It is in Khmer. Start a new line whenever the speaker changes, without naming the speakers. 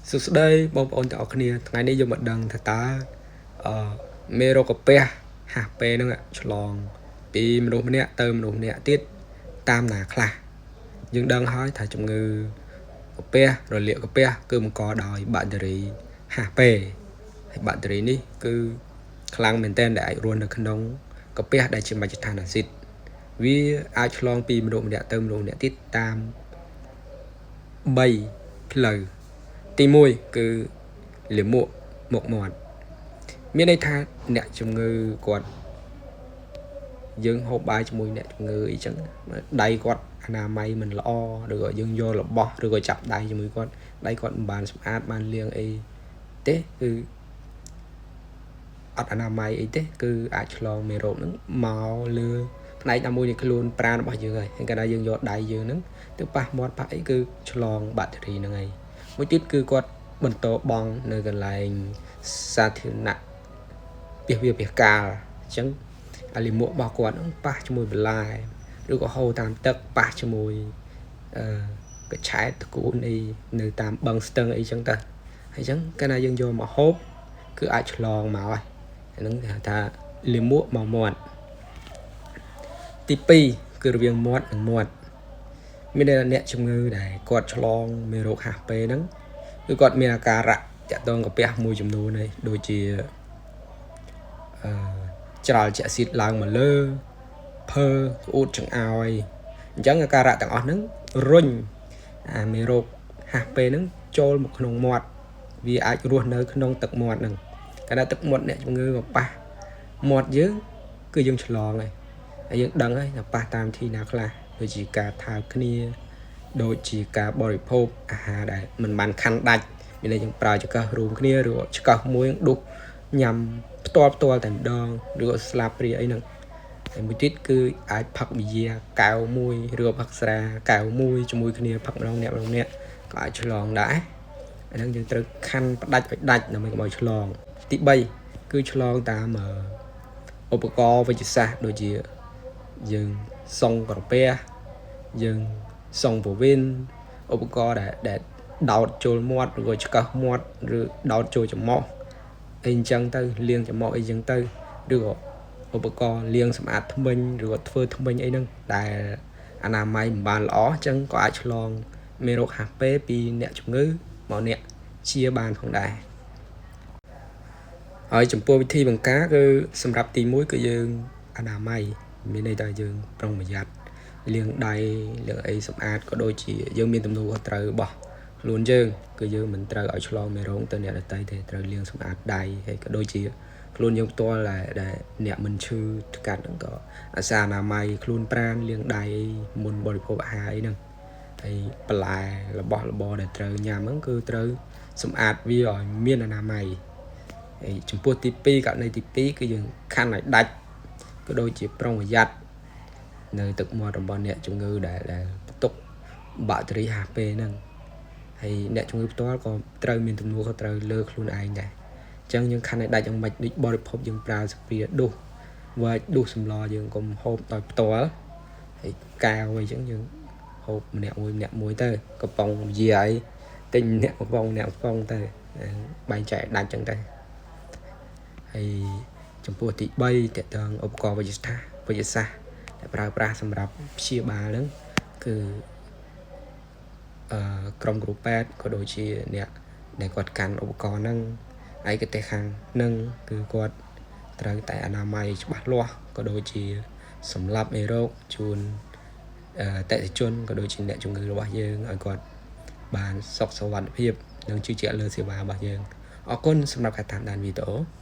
សួស្តីបងប្អូនទាំងអស់គ្នាថ្ងៃនេះយើងមកដឹងថាតើអឺមេរោគកាពះហាស់ពេហ្នឹងឆ្លងពីមនុស្សម្នាក់ទៅមនុស្សម្នាក់ទៀតតាមណាខ្លះយើងដឹងហើយថាជំងឺកាពះរលាកកាពះគឺបង្កដោយបាក់តេរីហាស់ពេហើយបាក់តេរីនេះគឺខ្លាំងមែនទែនដែលអាចរស់នៅក្នុងកាពះដែលជាមជ្ឈដ្ឋានអាស៊ីតវាអាចឆ្លងពីមនុស្សម្នាក់ទៅមនុស្សម្នាក់ទៀតតាម3ផ្លូវទី1គឺលាមកមកមាត់មានន័យថាអ្នកជំងឺគាត់យើងហូបបាយជាមួយអ្នកជំងឺអីចឹងដៃគាត់អនាម័យមិនល្អឬក៏យើងយករបស់ឬក៏ចាប់ដៃជាមួយគាត់ដៃគាត់មិនបានសម្អាតបានលាងអីទេគឺអត់អនាម័យអីទេគឺអាចឆ្លងមេរោគហ្នឹងមកលើផ្នែកណាមួយនៃខ្លួនប្រាណរបស់យើងហើយហើយកាលណាយើងយកដៃយើងហ្នឹងទៅប៉ះមាត់ប៉ះអីគឺឆ្លងបាក់តេរីហ្នឹងហើយមួយទៀតគឺគាត់បន្តបងនៅកន្លែងសាធារណៈពះវាពះកាលអញ្ចឹងអាលិមួករបស់គាត់ហ្នឹងប៉ះជាមួយបន្លែឬក៏ហូរតាមទឹកប៉ះជាមួយអឺកឆែតតកូនអីនៅតាមបឹងស្ទឹងអីចឹងទៅហើយអញ្ចឹងកាលណាយើងយកមកហូបគឺអាចឆ្លងមកហើយអាហ្នឹងគេហៅថាលាមកមកមាត់ទី2គឺរវាងមាត់និងមាត់មានន័យថាអ្នកជំងឺដែលគាត់ឆ្លងមេរោគហាស់ពេហ្នឹងគឺគាត់មានអាការៈតាក់ទងកាពះមួយចំនួនហើយដូចជាអឺច្រាលជាក់ស៊ីតឡើងមកលើភើក្អួតចង្អោយអញ្ចឹងអាការៈទាំងអស់ហ្នឹងរុញអាមេរោគហាស់ពេហ្នឹងចូលមកក្នុងមាត់វាអាចរស់នៅក្នុងទឹកមាត់ហ្នឹងកាលណាទឹកមាត់អ្នកជំងឺមកប៉ះមាត់យើងគឺយើងឆ្លងហើយហើយយើងដឹងហើយថាប៉ះតាមធីណាខ្លះដូចជាការថើបគ្នាដូចជាការបរិភោគអាហារដែលមិនបានខាន់ដាច់មានន័យយើងប្រើចង្កឹះរួមគ្នាឬក៏ឆ្កឹះមួយដុសញ៉ាំផ្ទាល់ផ្ទាល់តែម្ដងឬក៏ស្លាបព្រាអីហ្នឹងហើយមួយទៀតគឺអាចផឹកប៊ីយាកែវមួយឬក៏ផឹកស្រាកែវមួយជាមួយគ្នាផឹកម្ដងអ្នកម្ដងអ្នកក៏អាចឆ្លងដែរអាហ្នឹងយើងត្រូវខណ្ឌផ្ដាច់ឲ្យដាច់ដើម្បីកុំឲ្យឆ្លងទី3គឺឆ្លងតាមឧបករណ៍វិទ្យាសាស្ត្រដូចជាយើងសុងក្រពះយើងសុងពោវិនឧបករណ៍ដែលដោតចូលមាត់ឬក៏ឆ្កឹះមាត់ឬដោតចូលច្រមុះអីអញ្ចឹងទៅលាងច្រមុះអីអញ្ចឹងទៅឬក៏ឧបករណ៍លាងសម្អាតធ្មេញឬក៏ធ្វើធ្មេញអីហ្នឹងដែលអនាម័យមិនបានល្អអញ្ចឹងក៏អាចឆ្លងមេរោគហាស់ពេពីអ្នកជំងឺមកអ្នកជាបានផងដែរហើយចំពោះវិធីបង្ការគឺសម្រាប់ទី1គឺយើងអនាម័យមានន័យថាយើងប្រុងប្រយ័ត្នលាងដៃលាងអីសម្អាតក៏ដូចជាយើងមានទំនួលខុសត្រូវរបស់ខ្លួនយើងគឺយើងមិនត្រូវឲ្យឆ្លងមេរោគទៅអ្នកដទៃទេត្រូវលាងសម្អាតដៃហើយក៏ដូចជាខ្លួនយើងផ្ទាល់ដែលអ្នកមិនឈឺថ្កាត់ហ្នឹងក៏អាសាអនាម័យខ្លួនប្រាណលាងដៃមុនបរិភោគអាហារអីហ្នឹងហើយបន្លែរបស់របរដែលត្រូវញ៉ាំហ្នឹងគឺត្រូវសម្អាតវាឲ្យមានអនាម័យហើយចំពោះទី2ករណីទី2គឺយើងខណ្ឌឲ្យដាច់ក៏ដូចជាប្រុងប្រយ័ត្ននៅទឹកមាត់របស់អ្នកជំងឺដែលបន្ទុកបាក់តេរីហាស់ពេហ្នឹងហើយអ្នកជំងឺផ្ទាល់ក៏ត្រូវមានទំនួលខុសត្រូវលើខ្លួនឯងដែរអញ្ចឹងយើងខណ្ឌឲ្យដាច់យ៉ាងម៉េចដូចបរិភោគយើងប្រើស្ពាដុសវែកដុសសម្លយើងកុំហូបដោយផ្ទាល់ហើយកែវអីចឹងយើងហូបម្នាក់មួយម្នាក់មួយទៅកំប៉ុងយាអីទិញម្នាក់កំប៉ុងម្នាក់កំប៉ុងទៅបែងចែកដាច់ចឹងទៅហើយចំពោះទី3តកតងឧបករណ៍វិទ្យាសាស្ត្រវិទ្យាសាស្ត្រដែលប្រើប្រាស់សម្រាប់ព្យាបាលហ្នឹងគឺក្រុមគ្រូពេទ្យក៏ដូចជាអ្នកដែលគាត់កាន់ឧបករណ៍ហ្នឹងឯកទេសខាងហ្នឹងគឺគាត់ត្រូវតែអនាម័យច្បាស់លាស់ក៏ដូចជាសម្លាប់មេរោគជូនអតិថិជនក៏ដូចជាអ្នកជំងឺរបស់យើងឲ្យគាត់បានសុខសុវត្ថិភាពនិងជឿជាក់លើសេវារបស់យើងអរគុណសម្រាប់ការតាមដានវីដេអូ។